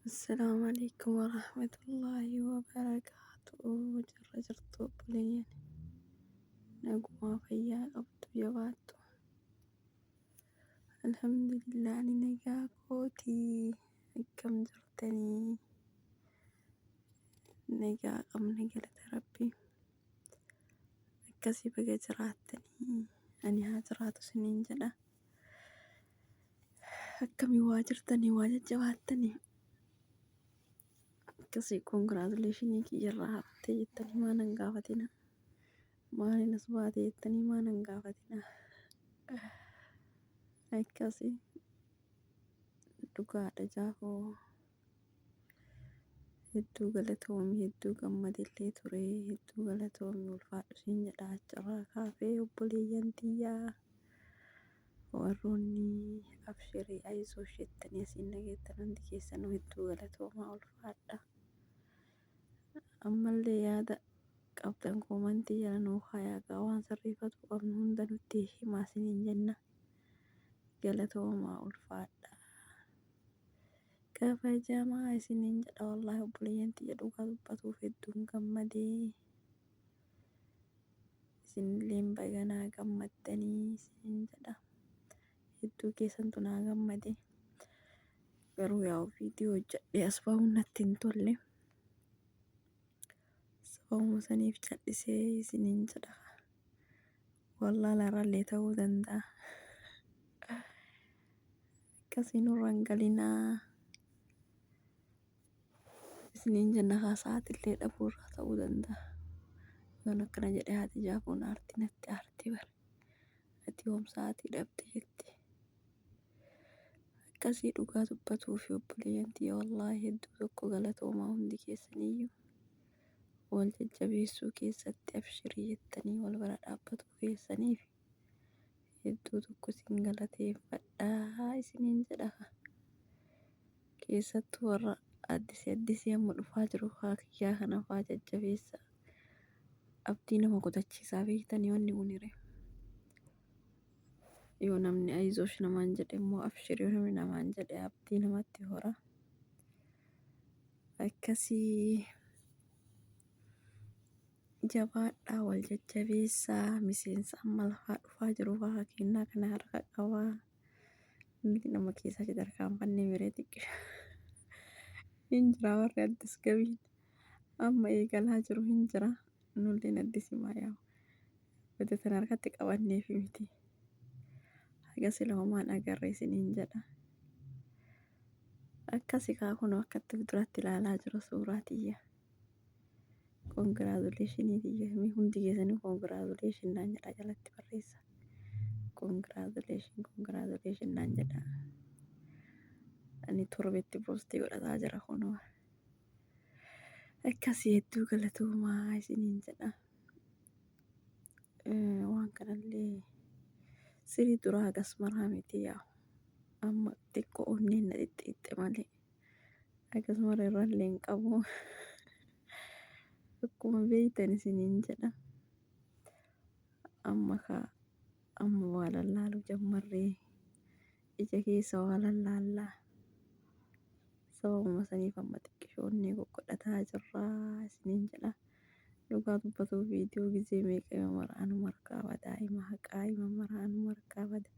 Assalaamu alaikum warahmatullaahi wabarakaatuh. Jirra jirtu obboleeyyan, nagumaa fayyaa qabdu, jabaattu? Alhamdulillah, ani nagaa kootii. Akkam jirtanii? Nagaa qabna, galata Rabbii. Akkasii, baga jiraattanii, ani haa jiraatu isiniin jedha. Akkamii, waa jirtanii, waa jajjabaattanii? Akkasii, congratulation kiyyarraa haftee jettanii maa nan gaafatina? Maaliin as baate jettanii maa nan gaafatina? Akkasii, dhugaadha jaafoo. Hedduu galatoomi, hedduu gammadellee ture, hedduu galatoomi, ulfaadhu siin jedha achirraa kaafee. Obboleeyyan tiyyaa, warroonni abshirii, ayizoosh jettanii asiin dhageettan hundi keessanuu hedduu galatoomaa, ulfaadha. Ammallee yaada qabdan comment jala nuu kaayaa, waan sirreeffatu qabnu hunda nutti himaa isiniin jenna. Galatoomaa, ulfaadha. Kabajamaa isiniin jedha. Wallaahi obboleeyyan tiyya, dhugaa dubbatuuf hedduun gammadee. Isinilleen baganaa gammaddanii isiniin jedha. Hedduu keessantu naa gammade. Garuu yaa'u viidiyoo hojjedhee as bahuun natti hin tolle. Sababuma saniif callisee isiniin jedha. Wallaalarrallee ta'uu danda'a. Akkasii nurra hin galinaa. Isiniin jenna haa, sa'aatillee dhabuurraa ta'uu danda'a. Yoon akkana jedhee haati jaafoon aarti, natti aarti bara. Ati yoom sa'aatii dhabde jetti. Akkasii, dhugaa dubbatuu fi obboleeyyan tiyya, wallaahi hedduu tokko galatoomaa hundi keessaniyyuu. Wal jajjabeessuu keessatti, abshirii jettanii wal bira dhaabbatuu keessaniif hedduu tokko isin galateeffadhaa isiniin jedha. Keessattuu warra addisii addisii amma dhufaa jiru haa kiyyaa kana faa jajjabeessa. Abdii nama kutachiisaa beektanii wanni kun hiree. Yoo namni ayizoosh namaan jedhe immoo, abshir yoo namni namaan jedhe, abdii namatti hora. Akkasii, jabaadhaa, wal jajjabeessaa. Miseensa amma lafaa dhufaa jiru faa kennaa kana harka qabaa. Nuti nama keessaa achi tarkaanfannee miree xiqqisha. Hin jira, warri addis gabiin amma eegalaa jiru hin jira. Nulleen addisimaa yaa'u. Wanta sana harkatti qabanneef miti. Haga sila homaan agarre isiniin jedha. Akkasi kaa, kunoo akkatti duratti ilaalaa jiru suuraa tiyya. Congratulation tiyya, hundi keessanii congratulation naan jedha, jalatti barreessa. Congratulation, congratulation naan jedha. Ani torbetti post godhataa jira kunoo. Akkasii, hedduu galatoomaa isiniin jedha. Waan kanallee sirii duraa hagas maraa miti yaa'u. Amma xiqqoo onneen na xixxiixxe malee. Akkasuma irrallee hin qabu. Akkuma beektan isiniin jedha. Amma kaa, amma waa lallaaluu jammarree, ija keessa waa lallaallaa. Sababuma saniif amma xiqqishoo onnee goggodhataa jirraa isiniin jedha. Dhugaa dubbatuu viidiyoo gizee meeqa ima mara anuma harkaa badaa, ima haqaa, ima mara anuma harkaa bada.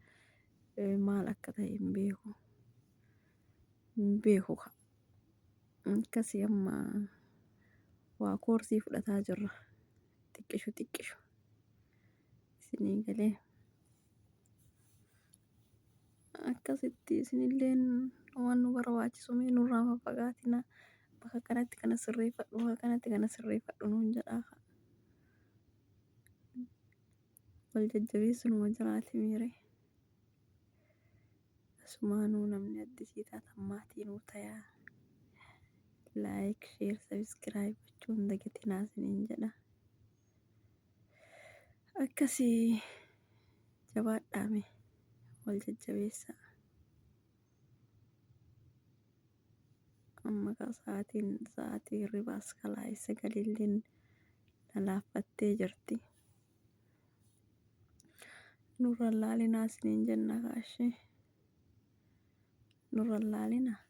Maal akka ta'e hin beeku. Hin beeku ka. Akkasii, amma waa koorsii fudhataa jirra. Xiqqishu xiqqishu. Isinii galee. Akkasitti isinilleen waan nu barbaachisu mee nurraa faffagaatina. Bakka kanatti kana sirreeffadhu, bakka kanatti kana sirreeffadhu nuun jedhaa. Wal jajjabeessu numa jiraati miire. Asumaanuu namni addisii taatan maatii nuu tayaa. Like, share, subscribe gochuun dagatinaa isiniin jedha. Akkasii, jabaadhaame, wal jajjabeessaa. Amma kaa sa'aatiin sa'aatii hirribaas kalaa sagalilleen na laaffattee jirti. Nurra laalinaa isiniin jenna kaashee. Nurra laalinaa.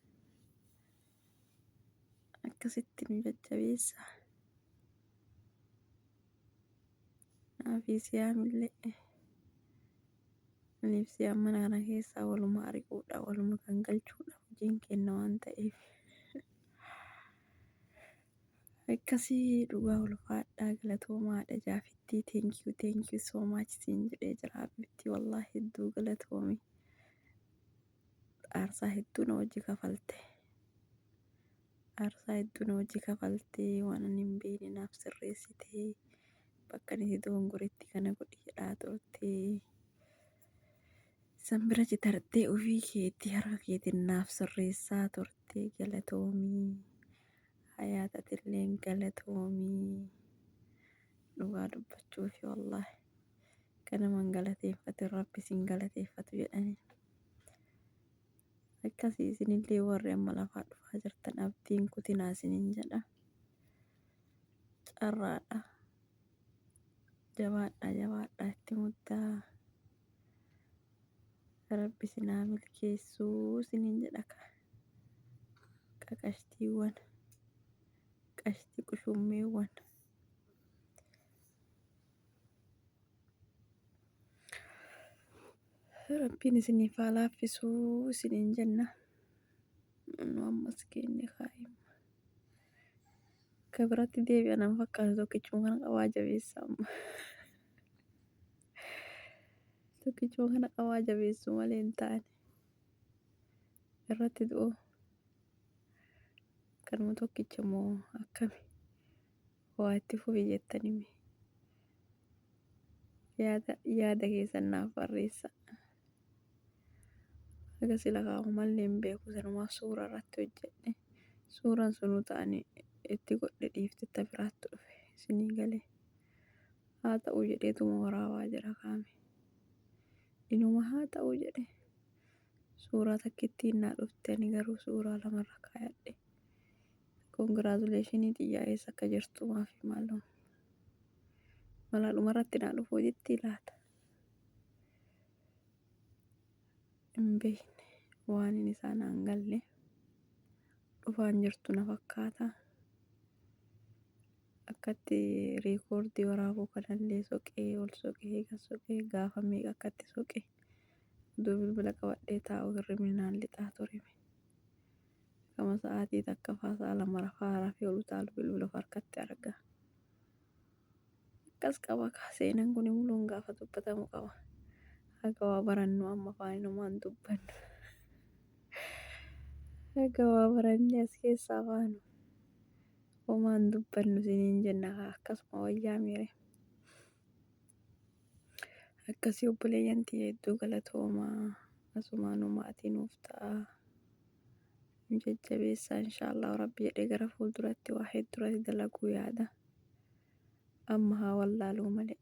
Akkasitti nu jajjabeessa. Naafi siyaamillee. Aniif siyaam mana kana keessaa waluma ari'uudha, waluma gangalchuudha hojiin kenna waan ta'eef. Akkasii dhugaa ulfaadhaa galatoomaadha jaafittii thank you so much siin jedhee jira habibtii, wallaahi hedduu galatoomi. Aarsaa hedduu na wajji kafalte. Aarsaa hedduu na wajji kafaltee, waan ani hin beekne naaf sirreessitee, bakka ani itti dogongoretti kana godhi jedhaa turtee. San bira citartee ofii keetii harka keetiin naaf sirreessaa turte, galatoomii. Hayaatatilleen galatoomii. Dhugaa dubbachuufi wallaahi. Kanaman galateeffate rabbi isin galateeffatu jedhanii. Akkasii isinillee warri amma lafaa dhufaa jirtan abdiin kutinaa isiniin jedha. Carraadha. Jabaadhaa, jabaadhaa, itti muddaa. Rabbi isin haa milkeessuu isiniin jedha qaqashtiiwwan qashtii qushummeewwan. Rabbiin isiniif haa laaffisuu isiniin jenna. Nu ammas keenya kaa'ima. Akka biratti deebi'an an fakkaatu, tokkichuma kana qabaa jabeessa amma. Tokkichuma kana qabaa jabeessu malee hin taane. Irratti du'u. Kanuma tokkicha moo akkami? Waa itti fufi jettanii mee? Yaada yaada keessan naaf barreessa. Haga sila kaa'u mallee hin beeku, sanumaa suura irratti hojjedhe. Suuraan sunuu ta'anii itti godhe dhiifte ta biraatti dhufe isinii galee. Haa ta'u jedheetuma waraabaa jira kaame. Inuma haa ta'u jedhe. Suuraa takkittiin naa dhufte, ani garuu suuraa lamarra kaayadhe. Congratulation xiyyaa eessa akka jirtu maaf maalum. Malaa dhumarratti naa dhufuu jetti laata. Hin beekne, waan inni isaan aan galle dhufaan jirtu na fakkaata. Akkatti record waraabuu kanallee soqee ol soqee gad soqee, gaafa meeqa akkatti soqee utuu bilbila qabadhee taa'u hirribni naan lixaa ture. Kama sa'aatii takka faa sa'a 2 rafaa rafee ol utaalu bilbila of harkatti arga. Akkas qaba kaa, seenaan kun muluun gaafa dubbatamu qaba. Haga waa barannu amma afaanumaan dubbannu. Haga waa barannee as keessaa baanu homaan dubbannu isiniin jenna kaa, akkasuma wayyaa miire. Akkasii obboleeyyan tiyya, hedduu galatoomaa, asumaanuu maatii nuuf ta'a. Nu jajjabeessaa, inshaallah rabbi jedhee gara fuulduratti waa hedduu irratti dalaguu yaada. Amma haa wallaaluu malee.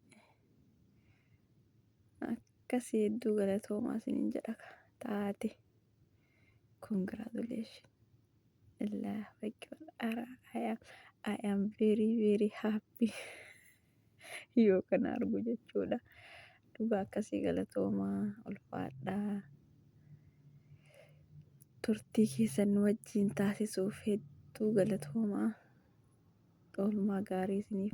Akkasii hedduu galatoomaa isiniin jedha taate. Congratulations. Allahu Akbar. I am very very happy yoo kana argu jechuudha. Dhugaa akkasii galatoomaa, ulfaadhaa. Turtii keessan nu wajjin taasisuuf hedduu galatoomaa. Oolmaa gaarii isiniif.